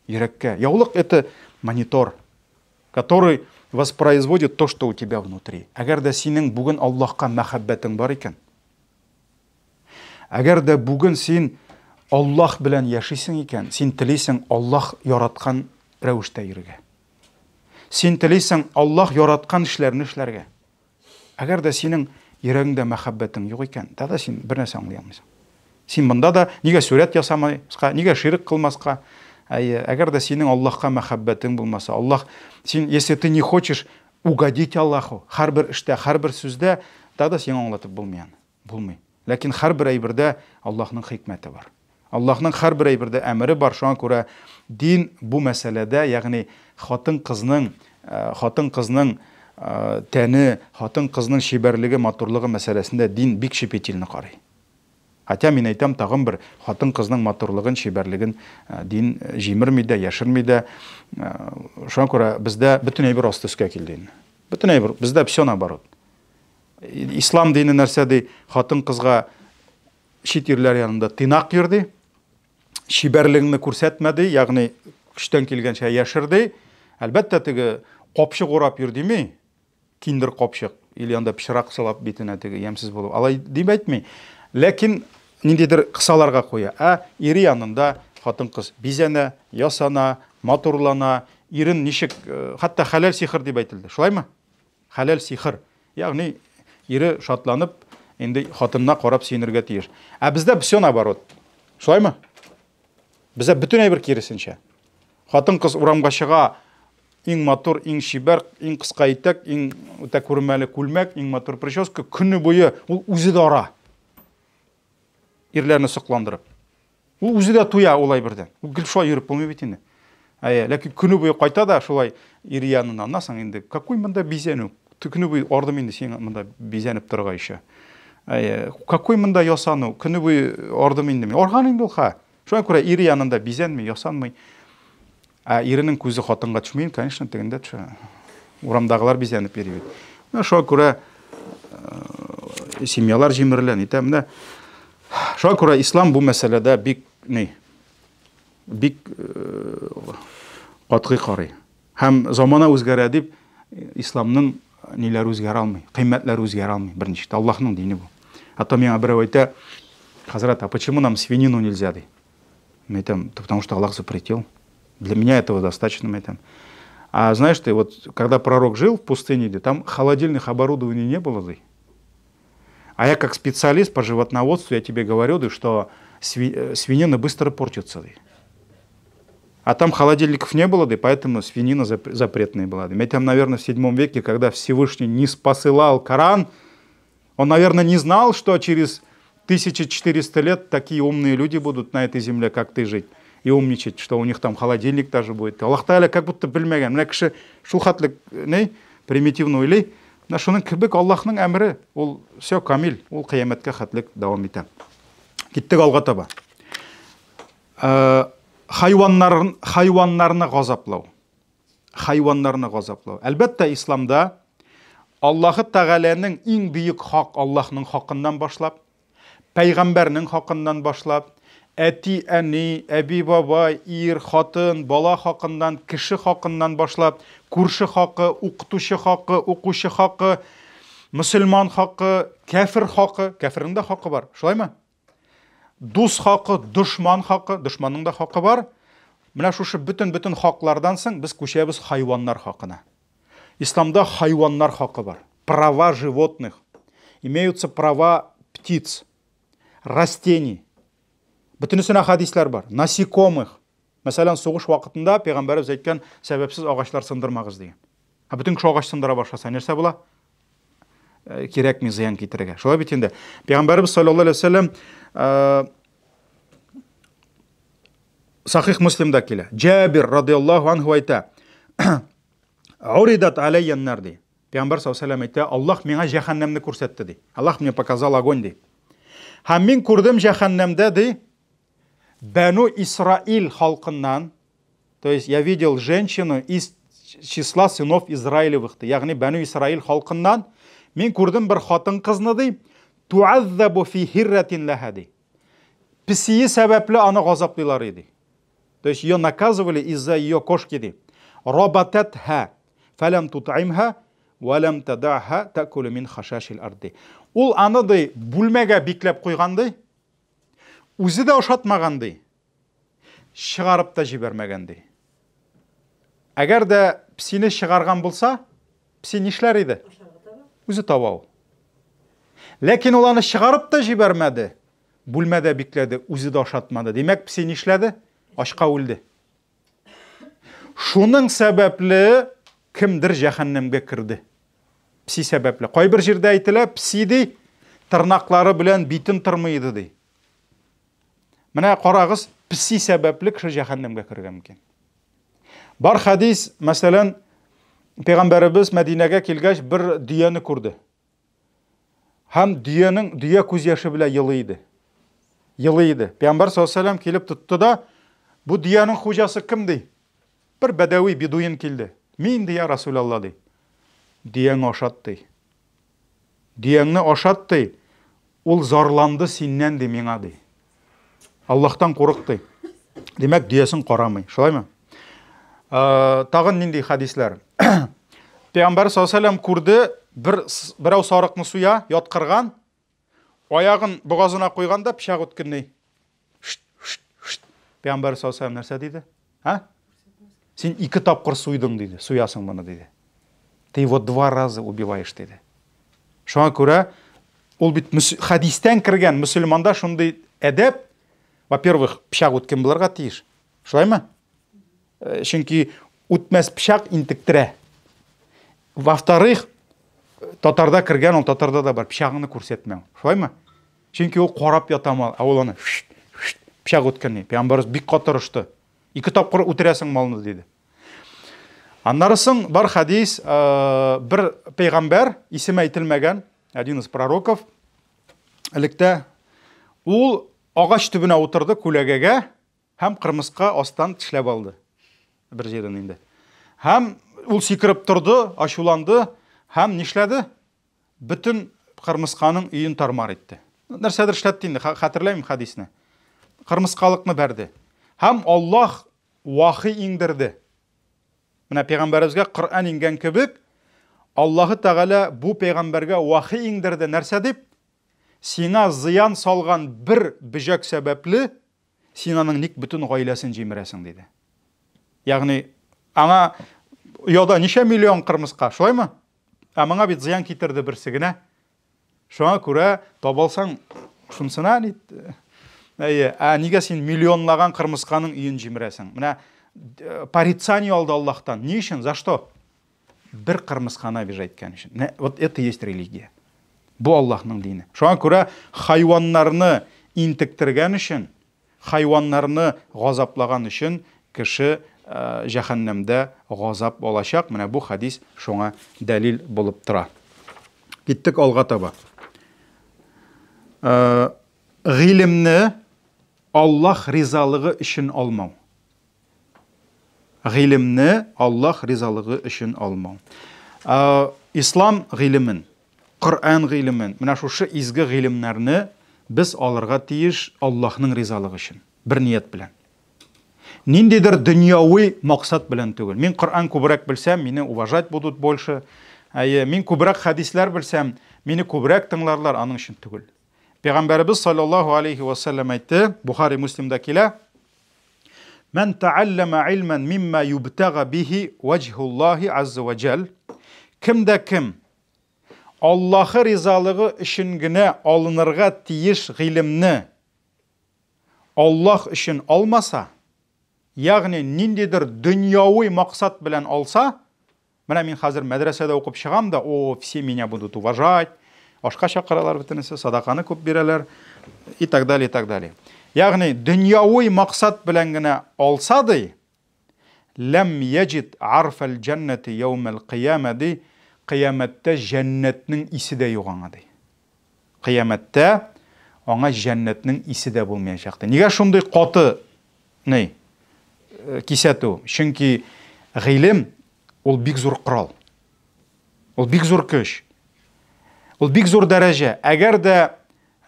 Йөрәккә. Яулык это монитор, который воспроизводит то, что у тебя внутри. Әгәр дә синең бүген Аллаһка мәхәббәтең бар икән, әгәр дә бүген син Аллаһ белән яшисең икән, син телисең Аллаһ яраткан рәвештә йөрергә. Син телисең Аллаһ яраткан эшләрне эшләргә. Әгәр дә синең йөрәгеңдә мәхәббәтең юк икән, тогда син бер нәрсә аңлый алмыйсың. Син монда да нигә сурәт ясамаска, нигә ширк кылмаска? Әйе, әгәр дә синең Аллаһка мәхәббәтең булмаса, Аллаһ, син, если ты не хочешь угодить Аллаху, һәрбер эштә, һәрбер сүздә, тогда сиңа аңлатып булмый аны. Булмый. Ләкин һәрбер әйбердә Аллаһның хикмәте бар. Аллаһның һәрбер әйбердә әмере бар. Шуңа күрә дин бу мәсьәләдә, ягъни хатын-кызның хатын-кызның тәне, хатын-кызның чибәрлеге, матурлыгы мәсьәләсендә дин бик щепетильно карый. Хотя мин әйтәм, тагын бер хатын-кызның матурлыгын, чибәрлеген дин җимерми дә, яшерми дә. Шуңа күрә бездә бөтен әйбер асты өскә килде инде. Бөтен әйбер, бездә все наоборот. Ислам дине нәрсә ди? Хатын-кызга чит ирләр янында тыйнак йөр ди. Чибәрлегеңне күрсәтмә ди, ягъни көчтән килгәнчә яшер ди. Әлбәттә, теге капчык урап йөр дими, киндер капчык или анда пычрак сылап битенә теге ямьсез булып. Алай дип әйтми. Ләкин ниндидер кысаларга куя. Ә ире янында хатын-кыз бизәнә, ясана, матурлана, ирен ничек, хәтта хәләл сихер дип әйтелде. Шулаймы? Хәләл сихер. Ягъни ире шатланып, инде хатынына карап сөенергә тиеш. Ә бездә все наоборот. Шулаймы? Бездә бөтен әйбер киресенчә. Хатын-кыз урамга чыга, иң матур, иң чибәр, иң кыска итәк, иң үтә күренмәле күлмәк, иң матур прическа, көне буе ул үзе дә ара. Ирләрне сокландырып. Ул үзе дә туя ул әйбердән. Ул гел шулай йөреп булмый бит инде. Әйе, ләкин көне буе кайта да шулай ире янына. Аннан соң инде какой монда бизәнү? Көне буе ардым инде син монда бизәнеп торырга еще. Әйе, какой монда ясану? Көне буе ардым инде мин. Арган инде ул ха. Шуңа күрә ире янында бизәнми, ясанмый. Ә иренең күзе хатынга төшми, конечно, тегендә төшә. Урамдагылар бизәнеп йөри бит. Менә шуңа күрә э, семьялар җимерелә, нитә. Менә шуңа күрә ислам бу мәсьәләдә бик ни бик э, катгый карый. Һәм замана үзгәрә дип исламның ниләре үзгәрә алмый, кыйммәтләре үзгәрә алмый берничек тә. Аллаһның дине бу. А то миңа берәү әйтә, хәзрәт, а почему нам свинину нельзя, ди. Мин әйтәм, потому что Аллах запретил. Для меня этого достаточно, мин әйтәм. А знаешь ты, вот когда пророк жил в пустыне, ди, там холодильных оборудований не было, ди. А я как специалист по животноводству, я тебе говорю, ди, что свинина быстро портится, ди. А там холодильников не было, да, поэтому свинина запретная была. Ведь там, наверное, в 7 веке, когда Всевышний не спосылал Коран, он, наверное, не знал, что через 1400 лет такие умные люди будут на этой земле, как ты, жить и умничать, что у них там холодильник даже будет. Аллаһ Тәгалә как будто белмәгән. Менә кеше шул хәтле ни, примитивно уйлый. Менә шуның кебек Аллаһның әмере, ул все камил, ул кыямәткә хәтлек дәвам итә. Киттек алга таба. Э, хайваннарын хайваннарны газаплау. Хайваннарны газаплау. Әлбәттә, исламда Аллаһы Тәгаләнең иң бөек хак Аллаһның хакыннан башлап, пәйгамбәрнең хакыннан башлап, әти, әни, әби, бабай, ир, хатын, бала хакыннан, кеше хакыннан башлап, күрше хакы, укытучы хакы, укучы хакы, мөселман хакы, кәфер хакы, кәфернең дә хакы бар, шулаймы? Дус хакы, дошман хакы, дошманның да хакы бар. Менә шушы бөтен-бөтен хаклардан соң без күчәбез хайваннар хакына. Исламда хайваннар хакы бар. Права животных. Имеются права птиц, растений. Бөтенесенә хәдисләр бар. Насекомых. Мәсәлән, сугыш вакытында пәйгамбәребез әйткән, сәбәпсез агачлар сындырмагыз дигән. Ә бөтен кеше агач сындыра башласа, нәрсә була? Э, кирәкми зыян китерергә. Шулай бит инде. Пәйгамбәребез саллаллаһу алейһи вәсәлләм э, Сахих Муслимда килә. Җабир радиаллаһу анһу әйтә. Уридат алейяннар ди. Пәйгамбәр саллаллаһу алейһи вәсәлләм әйтә, Аллаһ миңа җәһәннәмне күрсәтте ди. Аллаһ мне показал огонь ди. Һәм мин күрдем җәһәннәмдә ди, Бәну Исраил халкыннан, то есть я видел женщину из числа сынов Израилевых, ягъни Бәну Исраил халкыннан мин күрдем бер хатын-кызны ди, туаззабу фи хирратин лаха ди. Песие сәбәпле аны газаплыйлар иде. То есть ее наказывали из-за ее кошки ди. Рабататха фалам тут'имха ва лам тадаха такулу мин хашашил арди. Ул аны ди бүлмәгә бикләп куйган ди. Үзе дә ошатмаган ди. Чыгарып та җибәрмәгән ди. Әгәр дә псине чыгарган булса, пси нишләр иде? Үзе таба ул. Ләкин ул аны чыгарып та җибәрмәде. Бүлмәдә бикләде, үзе дә ашатмады. Димәк, пси нишләде? Ачка үлде. Шуның сәбәпле кемдер җәһәннәмгә керде. Пси сәбәпле. Кайбер җирдә әйтелә, пси ди, тырнаклары белән битен тырмый иде ди. Менә карагыз, пси сәбәпле кеше җәһәннәмгә керергә мөмкин. Бар хәдис, мәсәлән, пәйгамбәребез Мәдинәгә килгәч бер дөяне күрде. Һәм дөянең дөя күз яше белән елый иде. Елый иде. Пәйгамбәр саллаллаһу алейһи килеп тотты да, бу дөянең хуҗасы кем ди? Бер бәдәви бедуин килде. Мин ди, я Расулалла ди. Дөяңне ашат ди. Дөяңне ашат ди. Ул зарланды синнән ди миңа ди. Аллаһтан курык ди. Димәк, дөясен карамый. Шулаймы? Э, тагын нинди хәдисләр? Пәйгамбәр саллаллаһу күрде, бер берәү сарыкны суя, яткырган, аягын бугазына куйган да пычак үткенли. Пәйгамбәр саллаллаһу нәрсә диде? А? Син ике тапкыр суйдың диде, суясың моны диде. Ты его два раза убиваешь диде. Шуңа күрә ул бит хәдистән кергән мөселманда шундый әдәп, во-первых, пычак үткен булырга тиеш. Шулаймы? Э, чөнки үтмәс пычак интектерә. Во-вторых, татарда кергән ул татарда да бар, пычагыңны күрсәтмәү. Шулаймы? Чөнки ул карап ята мал, ә ул аны пычак үткән. Пәйгамбәребез бик каты орышты. Ике тапкыр үтерәсең малны, диде. Аннары соң бар хәдис, бер пәйгамбәр, исеме әйтелмәгән, один из пророков, электә ул агач төбенә утырды күләгәгә һәм кырмыска астан тешләп алды. Бер җирен инде. Һәм ул сикереп торды, ачуланды һәм нишләде? Бөтен кырмысканың өен тармар итте. Нәрсәдер эшләтте инде, хәтерләмим хәдисне. Кырмыскалыкны бәрде. Һәм Аллаһ вахи иңдерде. Менә пәйгамбәребезгә Коръән иңгән кебек, Аллаһы Тәгалә бу пәйгамбәргә вахи иңдерде. Нәрсә дип? Сиңа зыян салган бер бөҗәк сәбәпле, син аның ник бөтен гаиләсен җимерәсең, диде. Ягъни, аңа ояда ничә миллион кырмыска, шулаймы? Ә моңа бит зыян китерде берсе генә. Шуңа күрә табалсаң, шунсына ни? Әйе, ә нигә син миллионлаган кырмысканың өен җимерәсең? Менә э, порицание алды Аллаһтан. Ни өчен? За что? Бер кырмысканы обижать иткән өчен. Менә вот это есть религия. Бу Аллаһның дине. Шуңа күрә хайваннарны интектергән өчен Хайваннарны газаплаган өчен кеше җәһәннәмдә газап алачак, менә бу хәдис шуңа дәлил булып тора. Киттек алга таба. Гыйлемне Аллаһ ризалыгы өчен алмау. Гыйлемне Аллаһ ризалыгы өчен алмау. Ислам гыйлемен, Коръән гыйлемен, менә шушы изге гыйлемнәрне без алырга тиеш Аллаһның ризалыгы өчен, бер ният белән. Ниндидер дөньяви максат белән түгел. Мин Коръән күбрәк белсәм, мине уважать будут больше. Әйе, мин күбрәк хәдисләр белсәм, мине күбрәк тыңларлар, аның өчен түгел. Пәйгамбәребез саллаллаһу алейхи ва саллям әйтте, Бухари Муслимда килә, Мән тәалләмә илмән мимма юбтәга бихи ваҗһуллаһи азза ва җәл. Кем дә кем Аллаһы ризалыгы өчен генә алынырга тиеш гыйлемне Аллаһ өчен алмаса, ягъни ниндидер дөньяви максат белән алса, Менә мин хәзер мәдрәсәдә укып чыгам да, о, все меня будут уважать, ашка чакыралар бөтенесе, садаканы күп бирәләр и так далее, и так далее. Ягъни дөньяви максат белән генә алса ди, ләм яҗид арфал җәннәти яумәл кыяма ди, кыямәттә җәннәтнең исе дә юк аңа ди. Кыямәттә аңа җәннәтнең исе дә булмаячак ди. Нигә шундый каты ни э, кисәтү? Чөнки гыйлем ул бик зур корал. Ул бик зур көч. Ул бик зур дәрәҗә. Әгәр дә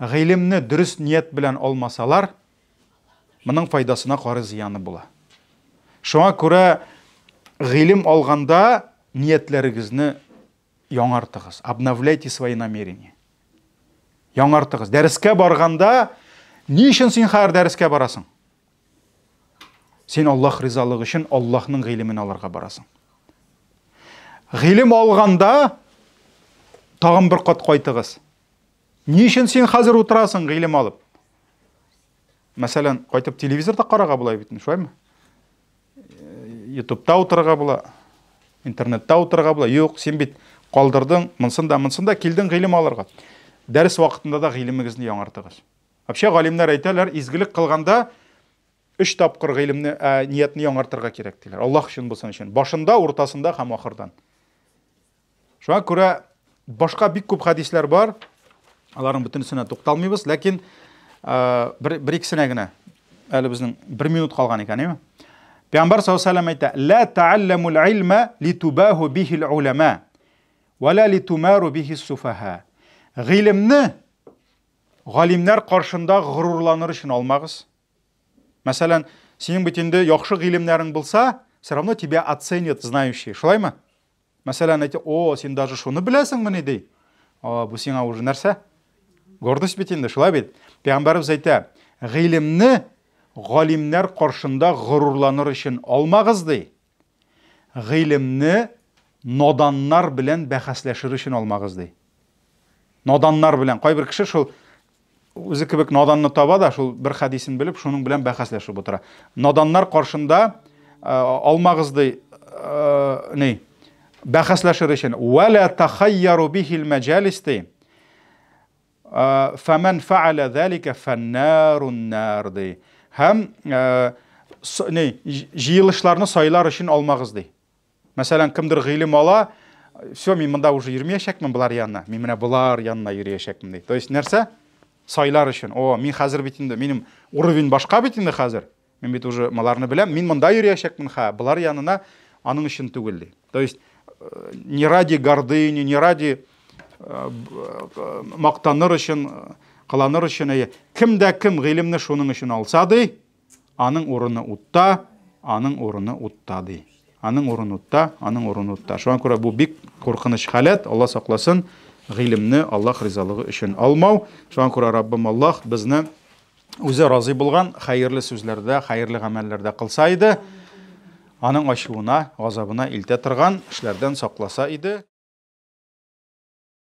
гыйлемне дөрес ният белән алмасалар, моның файдасына кары зыяны була. Шуңа күрә гыйлем алганда ниятләрегезне яңартыгыз. Обновляйте свои намерения. Яңартыгыз. Дәрескә барганда, ни өчен син хәзер дәрескә барасың? Син Аллаһ ризалыгы өчен Аллаһның гыйлемен алырга барасың. Гыйлем алганда тагын бер кат кайтыгыз. Ни өчен син хәзер утырасың гыйлем алып? Мәсәлән, кайтып телевизор да карарга була бит, шулаймы? Ютубта утырырга була, интернетта утырырга була. Юк, син бит калдырдың, монсын да, монсын да килдең гыйлем алырга. Дәрес вакытында да гыйлемегезне яңартыгыз. Вообще галимнәр әйтәләр, изгелек кылганда өч тапкыр гыйлемне, ә, ниятне яңартырга кирәк диләр. Аллаһ өчен булсын өчен. Башында, уртасында һәм ахырдан. Шуңа күрә башка бик күп хәдисләр бар. Аларның бөтенесенә тукталмыйбыз, ләкин бер, бер икесенә генә. Әле безнең бер минут калган икән, әйме? Пәйгамбәр саллаллаһу алейһи вәсәлләм әйтә: "Ла таалламул илма литубаху бихил улама, ва ла литумару бихис суфаха." Гыйлемне галимнәр каршында горурланыр өчен алмагыз. Мәсәлән, синең бит инде яхшы гыйлемнәрең булса, все равно тебя оценят знающие. Шулаймы? Мәсәлән, әйтә, о, син даже шуны беләсеңмени, ди. О, бу сиңа уже нәрсә? Гордость бит инде, шулай бит. Пәйгамбәребез әйтә, гыйлемне галимнәр каршында горурланыр өчен алмагыз, ди. Гыйлемне наданнар белән бәхәсләшер өчен алмагыз, ди. Наданнар белән. Кайбер кеше шул үзе кебек наданны таба да, шул бер хәдисен белеп, шуның белән бәхәсләшеп утыра. Наданнар каршында э, алмагыз ди, э, ни, бәхәсләшер өчен. Вәлә тахайяру бихил мәҗалис ди. Э, фәмән фәалә залика фәннарун нар ди. Һәм ни, җыелышларны сайлар өчен алмагыз, ди. Мәсәлән, кемдер гыйлем ала, все, мин монда уже йөрмәячәкмен болар янына, мин менә болар янына йөриячәкмен, ди. То есть нәрсә? Сайлар өчен. О, мин хәзер бит инде, минем уровень башка бит инде хәзер. Мин бит уже маларны беләм, мин монда йөриячәкмен, ха, болар янына аның өчен түгел, ди. То есть не ради гордыни, не ради мактаныр өчен, кыланыр өчен, әйе. Кем дә кем гыйлемне шуның өчен алса, ди, аның урыны утта, аның урыны утта, ди. Аның урыны утта, аның урыны утта. Шуңа күрә бу бик куркыныч халәт, Алла сакласын, гыйлемне Аллаһ ризалыгы өчен алмау. Шуңа күрә Раббым Аллаһ безне үзе разый булган хәерле сүзләрдә, хәерле гамәлләрдә кылса иде, аның ачуына, газабына илтә торган эшләрдән сакласа иде.